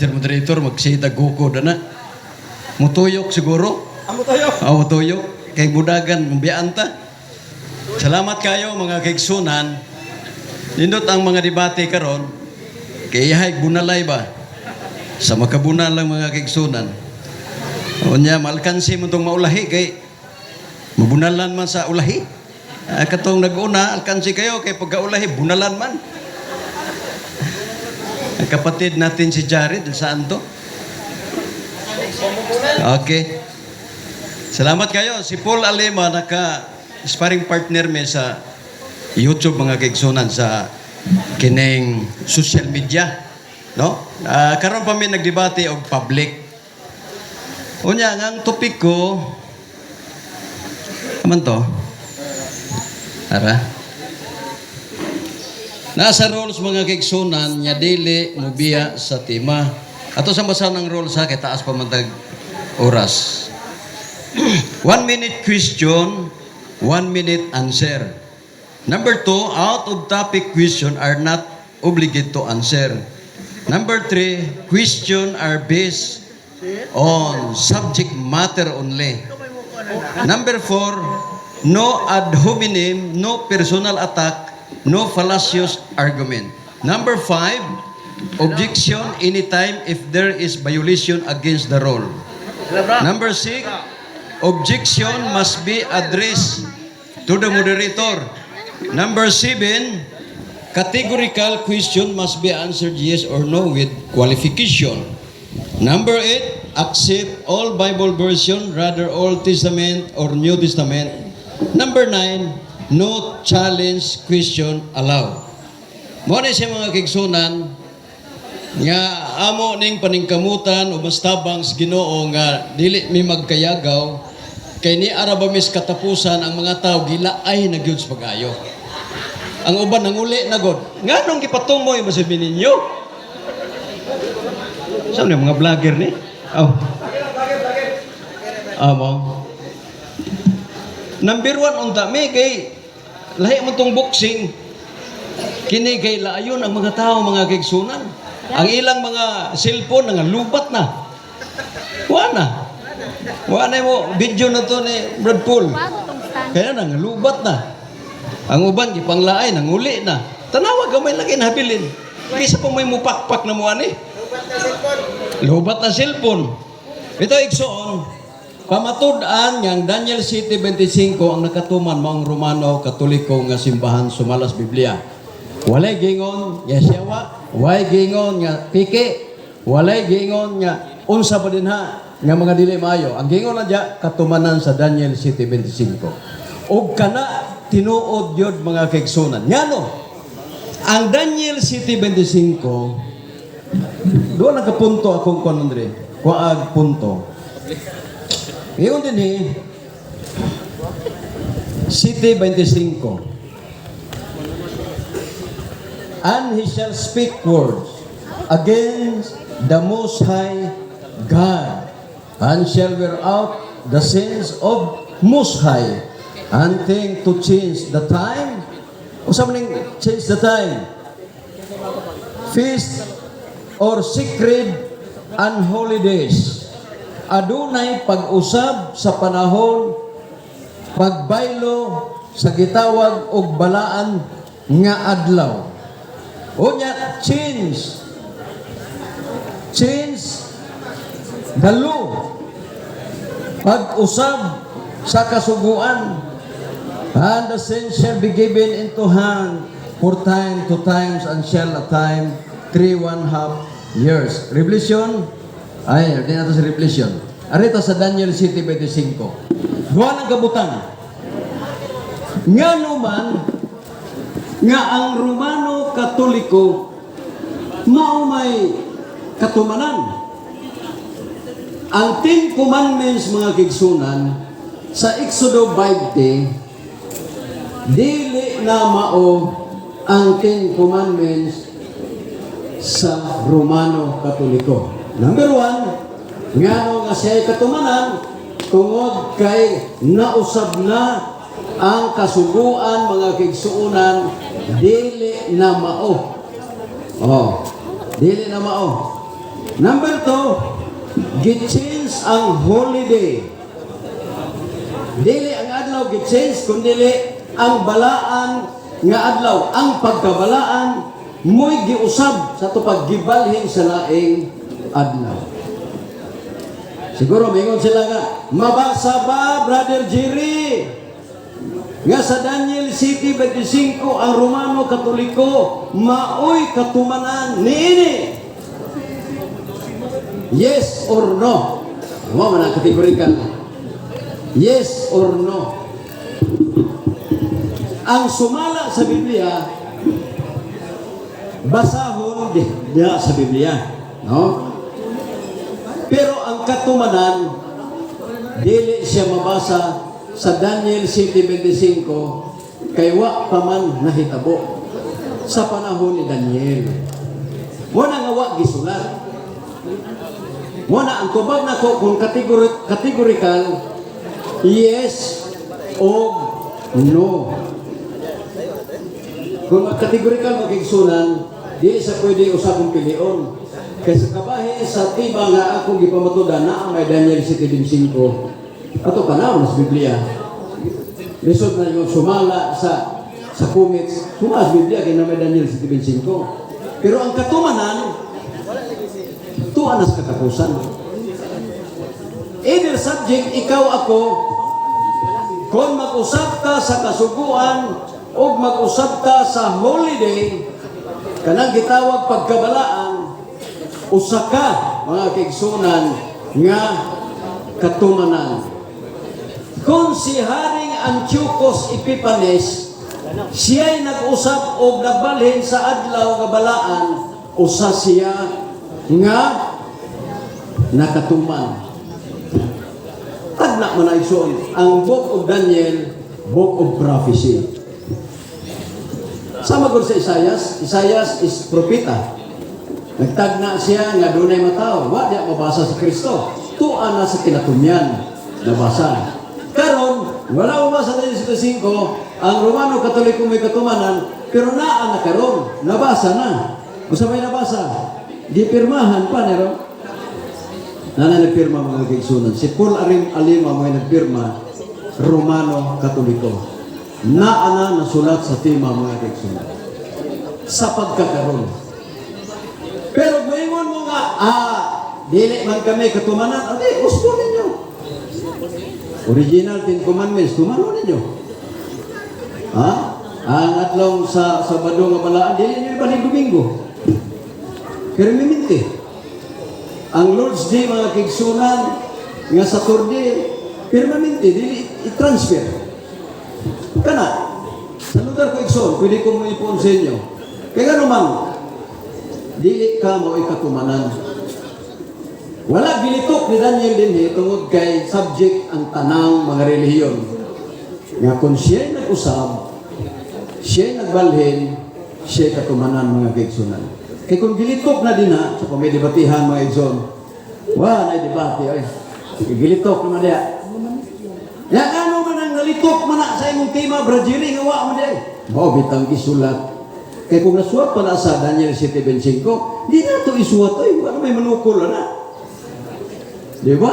Mr. Moderator, magsita guko na. Mutuyok siguro. Amo tayo. Ah, mutuyok. Kay budagan, mabiyaan ta. Salamat kayo, mga kaigsunan. Nindot ang mga debate karon. Kay ihay bunalay ba? Sa makabunal lang, mga kaigsunan. Unya malkansi mo tong maulahi kay mabunalan man sa ulahi. Ah, katong nag-una, alkansi kayo kay pagkaulahi bunalan man. Ang kapatid natin si Jared, saan to? Okay. Salamat kayo. Si Paul Alema, naka sparring partner mi sa YouTube, mga kaigsunan, sa kining social media. No? Ah, karon pa mi nagdebate og public. Unya nga ang topic ko aman to? Ara. Nasa rules, mga kaigsunan, nga dili mubiya sa tema. Ato sa basa ng rules ha, kay taas pa man tag oras. 1 minute question, 1 minute answer. Number two, out of topic question are not obligated to answer. Number three, question are based on subject matter only. Number four, no ad hominem, no personal attack, no fallacious argument. Number five, objection anytime if there is violation against the rule. Number six, objection must be addressed to the moderator. Number seven, categorical question must be answered yes or no with qualification. Number eight, accept all Bible version, rather Old Testament or New Testament. Number nine, no challenge question allowed. Mao na siya, mga kaigsunan, nga amo ning paningkamutan o mastabang sa Ginoo nga dili mi magkayagaw kay ni ara ba mis katapusan, ang mga tao gilaay na gyud sa pag-ayo. Ang uban nanguli na god. Nganong gipatumoy mo sa ninyo? Saan yung mga vlogger ni? Oh. Amo. Number one unta mi kay lahi mo tong boxing. Kini kay laayon ang mga tao, mga kaigsunan. Ang ilang mga cellphone nga lubat na. Wa na. Wa na mo video na to ni Brad Paul. Kaya na lubat na. Ang uban gipanglaay nanguli na. Tanawa, gamay lagi nabilin. Kaysa pa may mupakpak na mo ani. Lubat na cellphone. Ito, igsoon, pamatud-an nga ang Daniel 7:25 ang nakatuman maong Romano Katoliko nga simbahan sumala sa Biblia. Walay gingon nga siyawa, walay gingon nga piki, walay gingon nga unsa pa din ha nga mga dili maayo. Ang gingon na diya, katumanan sa Daniel 7:25. Ug kana tinuod yod, mga kaigsunan. Ngano? Ang Daniel 7:25, doon nagkapunto akong kuan, Andre. Kuag punto. Ngayon din eh, 7:25. "And he shall speak words against the Most High God, and shall wear out the saints of Most High, and think to change the time." Unsa man ning change the time? Feast or sacred and holidays. Adunay pag-usab sa panahon, pagbaylo sa gitawag og balaan nga adlaw. Unya, change. Change the law. Pag-usab sa kasuguan. "And the saints shall be given into hand for time to times and shall a time 3.5 years." Revelation, ay, di na to sa Revelation. Arito sa Daniel 7:25. Duha ng kabutan. Nga naman, nga ang Romano Katoliko mao may katumanan. Ang Ten Commandments, mga kaigsunan, sa Exodo 20, dili na mao ang Ten Commandments sa Romano Katoliko. Number one, ngano nga siya katumanan? Tungod kay nausab na ang kasuguan, mga kaigsuonan, dili na mao. Oh, dili na mao. Number 2, gi-change ang holiday. Dili ang adlaw gi-change, kundi ang balaan nga adlaw, ang pagkabalaan mo'y giusab sa ato paggibalhin sa laing adlaw. Siguro mingon sila nga, "Mabasa ba, Brother Jerry, nga sa Daniel 7:25 ang Romano Katoliko maoy katumanan niini?" Yes or no? Mo man ang categorical. Yes or no? Ang sumala sa Biblia, basahon diha sa Biblia, no? Pero ang katumanan, dili siya mabasa sa Daniel 7:25 kay wa pa man nahitabo sa panahon ni Daniel. Mo na nga wa gisulat. Mo na ang tubag nako kung categorical, yes o no. Kung categorical magigsunan, di sa pwede usa kong pilion. Kay sa kabahin sa tiba nga akong gipamatudan na ang may Daniel 7:25, ato pa na sa Biblia. Lisod na yung sumala sa comics, sumala sa Biblia kay na may Daniel 7:25. Pero ang katumanan, tuwa na sa katapusan. Either subject, ikaw ako, kung mag-usap ta sa kasuguan o mag-usap ta sa holiday, kanang gitawag pagkabalaan, usa ka, mga kaigsunan, nga katumanan. Kung si Haring Antiochus Epiphanes, siya'y nag-usap o nagbalhin sa adlaw nga balaan, usa siya nga nakatuman. Tagna man na, igsoon, ang Book of Daniel, Book of Prophecy. Sama gud sa Isaias. Isaias is propeta. Nagtagna siya nga dunay matawo, wa diya mabasa sa Kristo. Tuan na sa kinatumyan nabasa. Karon, wala mabasa na sa 5, ang Romano Katoliko may katumanan, pero naa na karon, nabasa na. Unsa may nabasa? Gipirmahan pa nero. Nana nagpirma, mga kaigsunan. Si Paul Arim Alima may nagpirma, Romano Katoliko. Naa na nasulat sa tema, mga kaigsunan. Sa pagkakaroon. Pero moingon mo nga, "Dili man kami katumanan," adi, gusto ninyo. Original Ten Commandments, tumano ninyo. Ha? Ang adlaw sa Sabado nga balaan, dili ninyo ibalhin Domingo. Pero miminti. Ang Lord's Day, mga kaigsunan, nga Saturday, permanente, dili i-transfer. Kana, sa lugar ko, igsoon, pwede ko mo ipon sa inyo. Kaya nga naman, dili ka mo katumanan. Wala gilitok ni Daniel din tungod kay subject ang tanang mga relihiyon. Nga kung siya nag-usab, siya nagbalhin, siya katumanan, mga kaigsunan. Kay kung gilitok na din na, sa kung may debatihan, mga igsoon, wa na debate, ay. Gilitok naman diya. Ya ano man ang nalitok man na sa imong tema, Brajiri, nga wa man diya. Mao bitang gisulat. Kay kung nasuwat pa na sa Daniel 7:25, di na to isuwat oy, wala may manukol na. Di ba?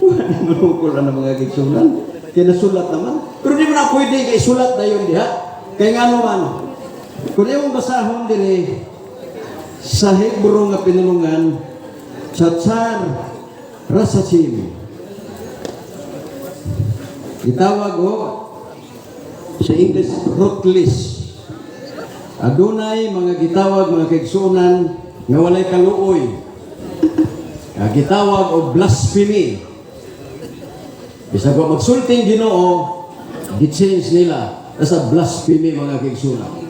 Wala may manukol na mga kaigsunan. Kaya nasulat naman. Pero di mo na pwede kay isulat na yun diha. Kay nga naman, kung imong basahon diri sa Hebro nga pinulungan sa Tsar Rasachim, gitawag o sa English ruthless. Adunay mga gitawag, mga kaigsunan, nga walay kaluoy. Nga gitawag og blasphemy. Bisag wa magsulting Ginoo, gi-change nila sa blasphemy, mga kaigsunan.